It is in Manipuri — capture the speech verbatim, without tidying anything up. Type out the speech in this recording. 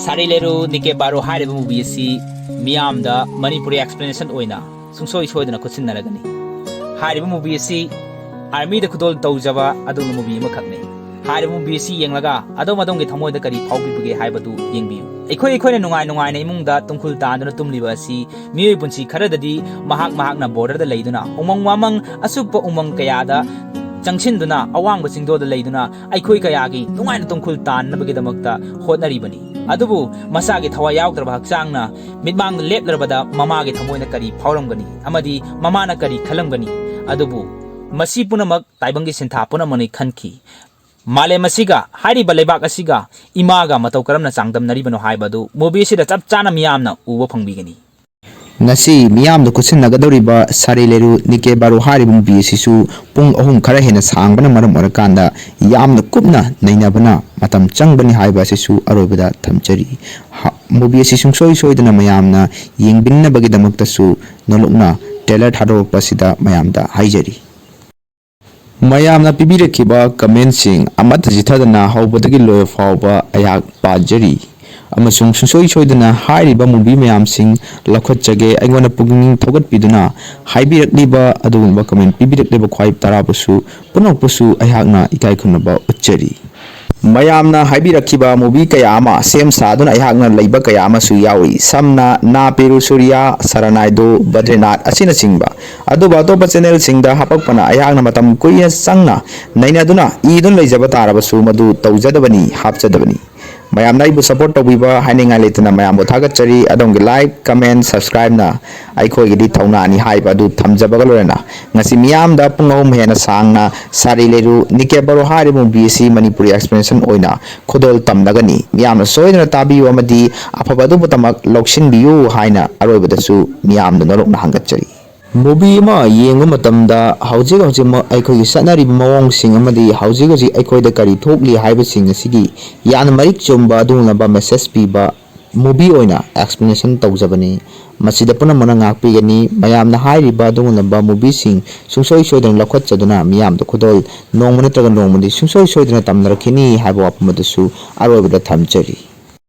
ꯁꯥꯔꯤ ꯂꯩꯔꯨ ꯅꯤꯀꯦ ꯕꯥꯔꯣ ꯍꯥꯏꯔꯤꯕ movie ꯑꯁꯤ ꯃꯤꯌꯥꯝꯗ ꯃꯅꯤꯄꯨꯔꯤ explanation ꯑꯣꯏꯅ ꯁꯨꯡꯁꯣꯏ ꯁꯣꯏꯗꯅ ꯈꯨꯠꯁꯤꯟꯅꯔꯒꯅꯤ꯫ ꯍꯥꯏꯔꯤꯕ movie ꯑꯁꯤ armyꯗ ꯈꯨꯗꯣꯜ ꯇꯧꯖꯕ ꯑꯗꯨꯒꯨꯝꯕ movie ꯑꯃꯈꯛꯅꯤ꯫ ꯍꯥꯏꯔꯤꯕ movie ꯑꯁꯤ ꯌꯦꯡꯂꯒ ꯑꯗꯣꯝ ꯑꯗꯣꯝꯒꯤ ꯊꯃꯣꯏꯗ ꯀꯔꯤ ꯐꯥꯎꯕꯤꯕꯒꯦ ꯍꯥꯏꯕꯗꯨ ꯌꯦꯡꯕꯤꯌꯨ꯫ ꯑꯩꯈꯣꯏ ꯑꯩꯈꯣꯏꯅ ꯅꯨꯡꯉꯥꯏ ꯅꯨꯡꯉꯥꯏꯅ ꯏꯃꯨꯡꯗ ꯇꯨꯡꯈꯨꯜ ꯇꯥꯟꯗꯨꯅ ꯇꯨꯝꯂꯤꯕ ꯑꯁꯤ ꯃꯤꯑꯣꯏ ꯄꯨꯟꯁꯤ ꯈꯔꯗꯗꯤ ꯃꯍꯥꯛ ꯃꯍꯥꯛꯅ borderꯗ ꯂꯩꯗꯨꯅ ꯎꯃꯪ ꯋꯥꯃꯪ ꯑꯁꯨꯞꯄ ꯎꯃꯪ ꯀꯌꯥꯗ ꯆꯪꯁꯤꯟꯗꯨꯅ ꯑꯋꯥꯡꯕ ꯆꯤꯡꯗꯣꯜꯗ ꯂꯩꯗꯨꯅ ꯑꯩꯈꯣꯏ ꯀꯌꯥꯒꯤ ꯅꯨꯡꯉꯥꯏꯅ ꯇꯨꯡꯈꯨꯜ ꯇꯥꯟꯅꯕꯒꯤꯗꯃꯛꯇ ꯍꯣꯠꯅꯔꯤꯕꯅꯤ꯫ ꯑꯗꯨꯕꯨ ꯃꯁꯥꯒꯤ ꯊꯋꯥꯏ ꯌꯥꯎꯗ꯭ꯔꯕ ꯍꯛꯆꯥꯡꯅ ꯃꯤꯠꯃꯥꯡꯗ ꯂꯦꯞꯂꯔꯕꯗ ꯃꯃꯥꯒꯤ ꯊꯃꯣꯏꯅ ꯀꯔꯤ ꯐꯥꯎꯔꯝꯒꯅꯤ ꯑꯃꯗꯤ ꯃꯃꯥꯅ ꯀꯔꯤ ꯈꯜꯂꯝꯒꯅꯤ? ꯑꯗꯨꯕꯨ ꯃꯁꯤ ꯄꯨꯝꯅꯃꯛ ꯇꯥꯏꯕꯪꯒꯤ ꯁꯤꯟꯊꯥ ꯄꯨꯝꯅꯃꯛꯅꯤ ꯈꯟꯈꯤ꯫ ꯃꯥꯂꯦꯝ ꯑꯁꯤꯒ ꯍꯥꯏꯔꯤꯕ ꯂꯩꯕꯥꯛ ꯑꯁꯤꯒ ꯏꯃꯥꯒ ꯃꯇꯧ ꯀꯔꯝꯅ ꯆꯥꯡꯗꯝꯅꯔꯤꯕꯅꯣ ꯍꯥꯏꯕ ꯑꯗꯨ movie ꯑꯁꯤꯗ ꯆꯞ ꯆꯥꯅ ꯃꯤꯌꯥꯝꯅ ꯎꯕ ꯐꯪꯕꯤꯒꯅꯤ꯫ ꯉꯁꯤ ꯃꯤꯌꯥꯝꯗ ꯈꯨꯠꯁꯤꯟꯅꯒꯗꯧꯔꯤꯕ ꯁꯥꯔꯤ ꯂꯩꯔꯨ ꯅꯤꯀꯦ ꯕꯥꯔꯣ ꯍꯥꯏꯔꯤꯕ movie ꯑꯁꯤꯁꯨ ꯄꯨꯡ ꯑꯍꯨꯝ ꯈꯔ ꯍꯦꯟꯅ ꯁꯥꯡꯕꯅ ꯃꯔꯝ ꯑꯣꯏꯔꯀꯥꯟꯗ ꯌꯥꯝꯅ ꯀꯨꯞꯅ ꯅꯩꯅꯕꯅ ꯃꯇꯝ ꯆꯪꯕꯅꯤ ꯍꯥꯏꯕ ꯑꯁꯤꯁꯨ ꯑꯔꯣꯏꯕꯗ ꯊꯝꯖꯔꯤ꯫ ꯍ-, movie ꯑꯁꯤ ꯁꯨꯡꯁꯣꯏ ꯁꯣꯏꯗꯅ ꯃꯌꯥꯝꯅ ꯌꯦꯡꯕꯤꯅꯕꯒꯤꯗꯃꯛꯇꯁꯨ ꯅꯣꯂꯨꯛꯅ trailer ꯊꯥꯗꯣꯔꯛꯄ ꯑꯁꯤꯗ ꯃꯌꯥꯝꯗ ꯍꯥꯏꯖꯔꯤ꯫ ꯃꯌꯥꯝꯅ ꯄꯤꯕꯤꯔꯛꯈꯤꯕ commentꯁꯤꯡ ꯑꯃꯠꯇ ꯆꯤꯊꯗꯅ ꯍꯧꯕꯗꯒꯤ ꯂꯣꯏꯕ ꯐꯥꯎꯕ ꯑꯩꯍꯥꯛ ꯄꯥꯖꯔꯤ ꯑꯃꯁꯨꯡ ꯁꯨꯡꯁꯣꯏ ꯁꯣꯏꯗꯅ ꯍꯥꯏꯔꯤꯕ movie ꯃꯌꯥꯝꯁꯤꯡ ꯂꯧꯈꯠꯆꯒꯦ꯫ ꯑꯩꯉꯣꯟꯗ ꯄꯨꯛꯅꯤꯡ ꯊꯧꯒꯠꯄꯤꯗꯨꯅ ꯍꯥꯏꯕꯤꯔꯛꯂꯤꯕ ꯑꯗꯨꯒꯨꯝꯕ comment ꯄꯤꯕꯤꯔꯛꯂꯤꯕ ꯈ꯭ꯋꯥꯏ ꯇꯔꯥꯕꯨꯁꯨ ꯄꯨꯝꯅꯃꯛꯄꯨꯁꯨ ꯑꯩꯍꯥꯛꯅ ꯏꯀꯥꯏ ꯈꯨꯝꯅꯕ ꯎꯠꯆꯔꯤ꯫ ꯃꯌꯥꯝꯅ ꯍꯥꯏꯕꯤꯔꯛꯈꯤꯕ movie ꯀꯌꯥ ꯑꯃ ꯁꯦꯝ ꯁꯥꯗꯨꯅ ꯑꯩꯍꯥꯛꯅ ꯂꯩꯕ ꯀꯌꯥ ꯑꯃꯁꯨ ꯌꯥꯎꯔꯤ꯫ ꯁꯝꯅ ꯅꯥ ꯄꯦꯔꯨ ꯁꯨꯔꯤꯌꯥ, ꯁꯔꯅꯥꯏꯗꯣ, ꯕꯗ꯭ꯔꯤꯅꯥꯊ ꯑꯁꯤꯅꯆꯤꯡꯕ꯫ ꯑꯗꯨꯕꯨ ꯑꯇꯣꯞꯄ channelꯁꯤꯡꯗ ꯍꯥꯄꯛꯄꯅ ꯑꯩꯍꯥꯛꯅ ꯃꯇꯝ ꯀꯨꯏꯅ ꯆꯪꯅ ꯅꯩꯅꯗꯨꯅ ꯏꯗꯨꯅ ꯂꯩꯖꯕ ꯇꯥꯔꯕꯁꯨ ꯃꯗꯨ ꯇꯧꯖꯗꯕꯅꯤ, ꯍꯥꯞꯆꯗꯕꯅꯤ꯫ ꯃꯌꯥꯝꯅ ꯑꯩꯕꯨ support ꯇꯧꯕꯤꯕ ꯍꯥꯏꯅꯤꯡꯉꯥꯏ ꯂꯩꯇꯅ ꯃꯌꯥꯝꯕꯨ ꯊꯥꯒꯠꯆꯔꯤ꯫ ꯑꯗꯣꯝꯒꯤ like, comment, subscribeꯅ ꯑꯩꯈꯣꯏꯒꯤꯗꯤ ꯊꯧꯅꯥꯅꯤ ꯍꯥꯏꯕ ꯑꯗꯨ ꯊꯝꯖꯕꯒ ꯂꯣꯏꯅꯅ ꯉꯁꯤ ꯃꯤꯌꯥꯝꯗ ꯄꯨꯡ ꯑꯍꯨꯝ ꯍꯦꯟꯅ ꯁꯥꯡꯅ ꯁꯥꯔꯤ ꯂꯩꯔꯨ ꯅꯤꯀꯦ ꯕꯥꯔꯣ ꯍꯥꯏꯔꯤꯕ movie ꯑꯁꯤ ꯃꯅꯤꯄꯨꯔꯤ explanation ꯑꯣꯏꯅ ꯈꯨꯗꯣꯜ ꯇꯝꯂꯒꯅꯤ꯫ ꯃꯤꯌꯥꯝꯅ ꯁꯣꯏꯗꯅ ꯇꯥꯕꯤꯌꯨ ꯑꯃꯗꯤ ꯑꯐꯕ ꯑꯗꯨ ꯄꯨꯝꯅꯃꯛ ꯂꯧꯁꯤꯟꯕꯤꯌꯨ ꯍꯥꯏꯅ ꯑꯔꯣꯏꯕꯗꯁꯨ ꯃꯤꯌꯥꯝꯗ ꯅꯣꯂꯨꯛꯅ ꯍꯪꯒꯠꯆꯔꯤ꯫ Movie ꯑꯃ ꯌꯦꯡꯕ ꯃꯇꯝꯗ ꯍꯧꯖꯤꯛ ꯍꯧꯖꯤꯛꯃꯛ ꯑꯩꯈꯣꯏꯒꯤ ꯆꯠꯅꯔꯤꯕ ꯃꯑꯣꯡꯁꯤꯡ ꯑꯃꯗꯤ ꯍꯧꯖꯤꯛ ꯍꯧꯖꯤꯛ ꯑꯩꯈꯣꯏꯗ ꯀꯔꯤ ꯊꯣꯛꯂꯤ ꯍꯥꯏꯕꯁꯤꯡ ꯑꯁꯤꯒꯤ ꯌꯥꯝꯅ ꯃꯔꯤꯛ ꯆꯨꯝꯕ ꯑꯗꯨꯒꯨꯝꯂꯕ message ꯄꯤꯕ movie ꯑꯣꯏꯅ explanation ꯇꯧꯖꯕꯅꯤ꯫ ꯃꯁꯤꯗ ꯄꯨꯝꯅꯃꯛꯅ ꯉꯥꯛꯄꯤꯒꯅꯤ꯫ ꯃꯌꯥꯝꯅ ꯍꯥꯏꯔꯤꯕ ꯑꯗꯨꯒꯨꯝꯂꯕ movieꯁꯤꯡ ꯁꯨꯡꯁꯣꯏ ꯁꯣꯏꯗꯅ ꯂꯧꯈꯠꯆꯗꯨꯅ ꯃꯤꯌꯥꯝꯗ ꯈꯨꯗꯣꯜ ꯅꯣꯡꯃ ꯅꯠꯇ꯭ꯔꯒ ꯅꯣꯡꯃꯗꯤ ꯁꯨꯡꯁꯣꯏ ꯁꯣꯏꯗꯅ ꯇꯝꯅꯔꯛꯈꯤꯅꯤ ꯍꯥꯏꯕ ꯋꯥꯐꯝ ꯑꯗꯨꯁꯨ ꯑꯔꯣꯏꯕꯗ ꯊꯝꯖꯔꯤ꯫